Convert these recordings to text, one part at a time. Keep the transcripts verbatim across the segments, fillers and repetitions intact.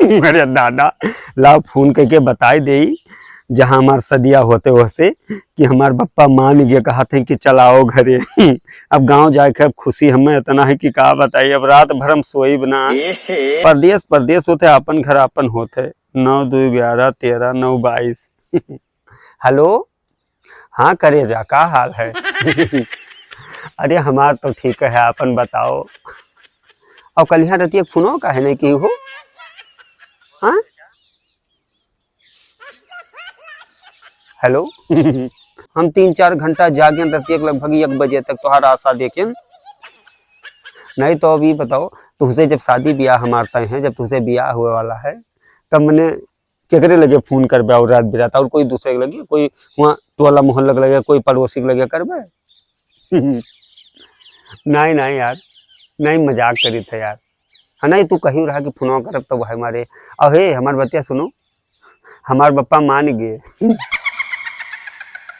अरे दादा, लाओ फोन करके बताई देई, जहाँ हमार सदिया होते वहसे, कि हमार बप्पा मान गए, कहत हैं कि चलाओ घरे। अब गाँव जाके अब खुशी हमें इतना है कि का बताई, अब रात भर हम सोइब ना। परदेस परदेस होते, आपन घर आपन होते। नौ दू ग्यारह, तेरह, नौ बाईस। हेलो, हाँ करेजा, का हाल है? अरे हमार तो ठीक है, आपन बताओ। और कलिहा रतिया फोनो काहे नहीं की हो? हाँ? हेलो। हम तीन चार घंटा जागेन रतिया के, लगभग एक बजे तक तोहार आशा देखेन। नहीं तो अभी बताओ, तुमसे जब शादी ब्याह हमार तय है, जब तुमसे ब्याह हुए वाला है, तब मैंने केकरे लगे फोन करबे और रात बिरात, और कोई दूसरे के लगे, कोई वहाँ टोला मोहल्ला के लगे, कोई पड़ोसी के लगे करबे? नहीं नहीं यार, नहीं, मजाक करी थे यार। हाँ नहीं, तू कही रहा कि फोनवा करब तो भाई मारे। अब हे, हमार बतिया सुनो, हमार बप्पा मान गए।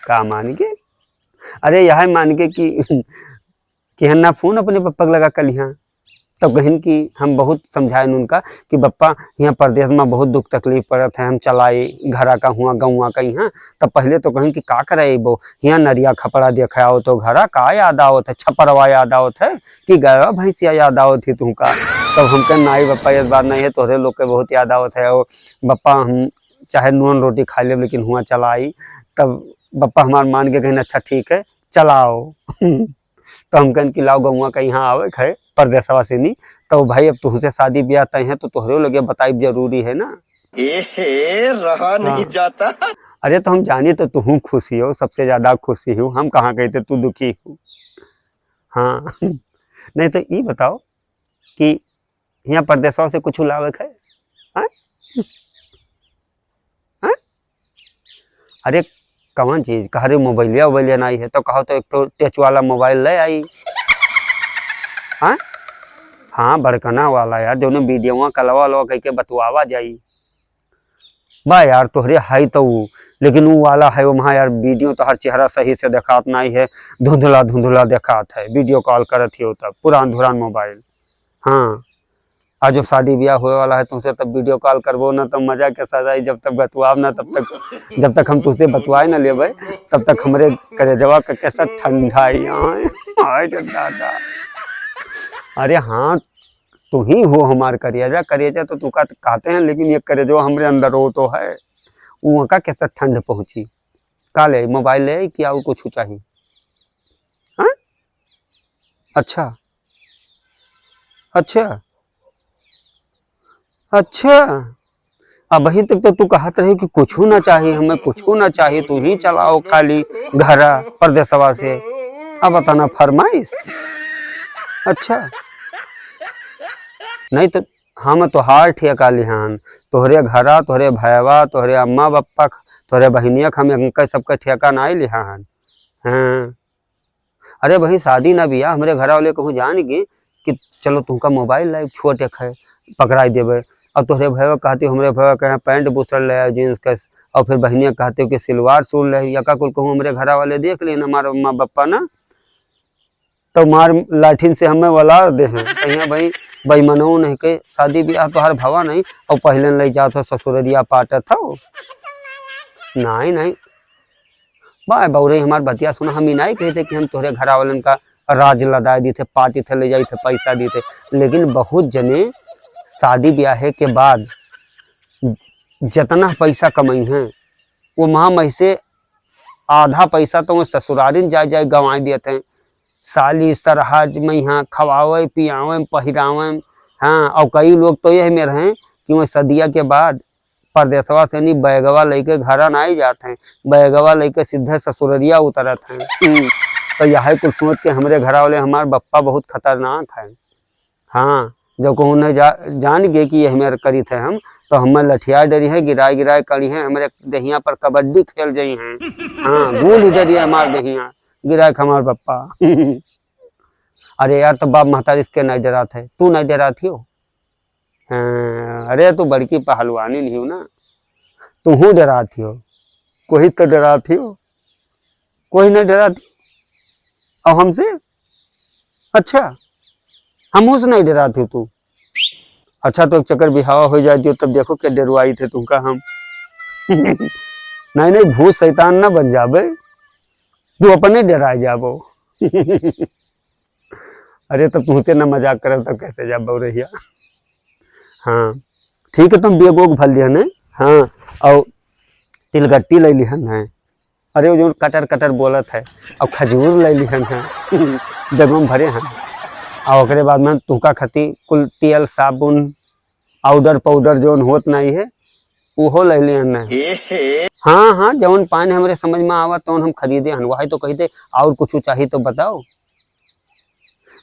का मान गए? अरे यह मान गए कि कि है ना फोन अपने पप्पा के लगा कलिहा। तब कहिन कि हम बहुत समझाएन उनका कि बप्पा, यहाँ परदेस में बहुत दुख तकलीफ पड़त है, हम चलाई घरा का हुआ, गौवा का यहाँ। तब पहले तो कहिन कि का करे अइबो, यहाँ नरिया खपड़ा देखे आओ तो घरा का याद आवत है, छपरवा याद आवत है कि गया भैंसिया याद आवत ही तुमका। तब हम कहेन, नाई बप्पा, ये बात नहीं है, तोहरे लोग के बहुत याद आवत है। और बप्पा, हम चाहे नून रोटी खा लेब, लेकिन हुआ चलाई। तब बप्पा हमार मान के कहिन, अच्छा ठीक है, चलाओ। तो हम कहेन कि लाओ गौवा का यहाँ आवे के है, परदेसवा से नी। तो भाई, अब तुहसे शादी ब्याह तय है, तो तोहरे लगे बताइब जरूरी है ना। एहे, रहा नहीं हाँ। जाता। अरे, तो हम जानी तो तुहूँ खुशी हो, सबसे ज्यादा खुशी हो, हम कहाँ कहते तू दुखी हो। हाँ। नहीं तो ई बताओ कि यहाँ परदेसवा से कुछ लावे के है? हाँ? हाँ? अरे, कवन चीज? कह रहे मोबाइलिया, उबाइलिया नहीं है, तो कहो तो एक ठो टच वाला मोबाइल ले आई। हाँ? हाँ, बड़कना वाला यार, जौने वीडियोवा कलवा लवा कह के बतुआवा जाई। बा यार, तोहरे है तो ऊ, लेकिन ऊ वाला है, वो वहाँ यार वीडियो तो हर चेहरा सही से देखात नहीं है, धुंधला धुंधला देखात है, वीडियो कॉल करत ही हो तब, पुरान धुरान मोबाइल। हाँ, आज जब शादी ब्याह होए वाला है तुमसे, तब वीडियो कॉल करबो ना, तब मजा के साथ आई। जब तक बतुआब ना, तब तक, जब तक हम तुमसे बतुआए ना लेबे, तब तक हमरे करेजवा का कैसा ठंडाई। आए, आए रे दादा। अरे हाँ, तू ही हो हमार करेजा, करेजा तो तू का कहते हैं, लेकिन ये करेजवा हमरे अंदर वो तो है, वो का कैसा ठंड पहुँची। का ले, मोबाइल ले कि और कुछ चाहिए? हाँ? अच्छा, अच्छा, अच्छा। अबहीं तक तो तू कहत रहे कि कुछ ना चाहिए, हमें कुछ ना चाहिए, तू ही चलाओ खाली घरा परदेसवा से। अब बताना फरमाइश। अच्छा, नहीं तो हम तोहार ठेका लिहान, तोहरे घरा, तोहरे भयवा, तोहरे अम्मा बप्पा, तोहरे बहिनिया क हम इनका सबका ठेका नाई लिहान। हाँ। अरे भाई, शादी ना बिया, हमरे घरा वाले कहूँ जान गए कि चलो तुमका मोबाइल लाई, छोट एक है, पकड़ाई देबे। और तोहरे भयवा कहती, हमरे भयवा कहे पैंट बुसर ले आओ जींस का, और फिर बहिनिया कहती हो कि सिलवार सूट ले आओ, यका कुल कहूँ हमरे घरा वाले देख लेन, हमारे अम्मा बप्पा ना, तो मार लाठिन से हमें वलार दे हैं। कहिए भाई, बेईमानो नहीं के, शादी ब्याह तोहार भवा नहीं, और पहले ले जात हो ससुररिया पाटत हो। नहीं, नहीं। बा, बउरे, हमार बतिया सुना, हम ई नहीं कहते कि हम तोहरे घरा वालन का राज लदाए दी थे, पार्टी थे, ले जाई थे, पैसा दी थे, लेकिन बहुत जने शादी ब्याह के बाद जितना पैसा कमाई हैं, वो माँ में से आधा पैसा तो वो ससुरारिन जाए जाए गंवाए दिए थे। साली सरहज में यहाँ खवावे, पियावे, पहिरावे। हाँ, और कई लोग तो यह में रहे कि वो सदिया के बाद परदेसवा से नहीं बैगवा लेके घरा ना आई जात हैं, बैगवा लेके सीधे ससुररिया उतरत हैं। हम्म, तो यह कुल सोच के हमरे घरा वाले, हमार बप्पा बहुत खतरनाक है। हाँ, जब कहूँ नहीं जा, जान गए कि ये हमें करी थे हम, तो हमें लठिया डरी है, गिराए गिराए करी है, हमरे दहिया पर कबड्डी खेल जाई हैं। हाँ, गोली डरी है हमार दहिया, गिराए के हमार बप्पा। अरे यार, तो बाप महतारी से नहीं डरात है, तू नहीं डरात ही हो? हाँ, अरे तू बड़की पहलवानी नहीं हो ना, तू हूँ डरात ही हो, कोई तो डरात ही हो, कोई नहीं डरात ही। और हमसे? अच्छा, हम उस नहीं डरात ही तू? अच्छा, तो एक चक्कर बिहावा होइ जाए दियो, तब देखो क्या डेरवाइत है तुमका हम। नहीं, नहीं, भूत शैतान ना बन जाबे, तू अपने डेराए जाबो। अरे, तो तुमसे ना मजाक करब, तब कैसे जाबो रहिया? हाँ, ठीक है, तुम बेगोग भर लिया ने। हाँ, और तिलगट्टी ले लिहन है। अरे, वो जो कटर कटर बोलत है, और खजूर ले लिहन है। बेगों में भरे हैं। और ओकरे बाद में तुमका खती कुल तेल, साबुन, पाउडर, पाउडर जौन होत नहीं है, उहो ले लिहन है। हाँ, हाँ, जौन पान हमरे समझ में आवत, तौन हम खरीदे हन। वही तो कही थे, और कुछ चाहिए तो बताओ।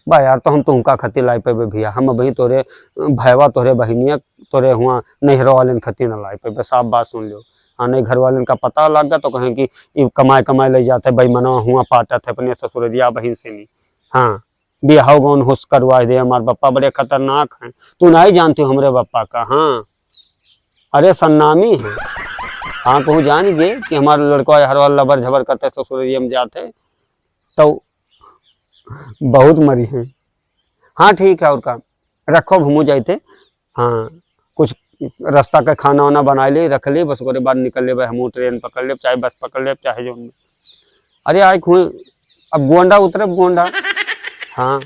बा यार, तो हम तुमका खती लाई पेबे भैया, हम अबहीं तोरे भैवा, तोरे बहिनिया, तोरे हुआ नैहर वालेन खती न लाई पेबे, साफ बात सुन लियो। हाँ, नहीं, घर वालेन का पता लग गया तो कहें कि ई कमाए कमाए ले जाते, बेईमनवा हुआ पाटत है अपने ससुररिया बहिन से नहीं। हाँ, बियाह गौन होश करवा दे, हमार पप्पा बड़े खतरनाक हैं, तू नहीं जानती हमरे पप्पा का। हाँ, अरे सन्नामी है। हाँ, कहूँ जान गए कि हमारे लड़का हर वाला लबर झबर करते ससुररिया में जाते, तो बहुत मरी हैं। हाँ, ठीक है, और का, रखो, हमहूँ जाइते। हाँ, कुछ रास्ता का खाना वाना बनाए ले, रख ले, बस ओकरे बाद निकल लेबे हमहूँ, ट्रेन पकड़ लेब, चाहे बस पकड़ लेब, चाहे जौन। अरे, आए हुए, अब गोंडा उतरब, गोंडा। हाँ,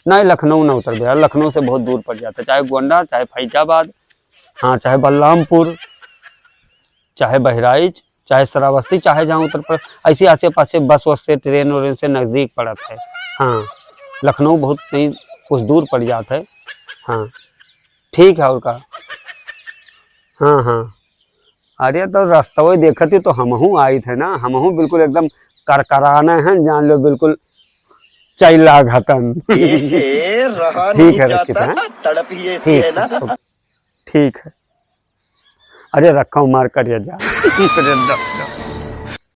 नहीं, लखनऊ ना उतरबे यार, लखनऊ से बहुत दूर पड़ जाता, चाहे गोंडा, चाहे फैजाबाद, हाँ, चाहे बलरामपुर, चाहे बहराइच, चाहे श्रावस्ती, चाहे जहाँ उतर पड़, ऐसे आसे पासे बस वस से, ट्रेन व्रेन से नजदीक पड़त है। हाँ, लखनऊ बहुत नहीं, कुछ दूर पड़ जात है। हाँ, ठीक है, और का। हाँ, हाँ, अरे तो रस्तवे देखत ही तो हमहू आइत है ना, हमहू बिल्कुल एकदम करकराना है, जान लो बिल्कुल चैला घतन। ए, ए, रहा ठीक नहीं है, रखित जाता, है। तड़प ही ऐसी ठीक है ना। है, ठीक है। अरे रखा हूँ, मार करिया जा। अरे दम।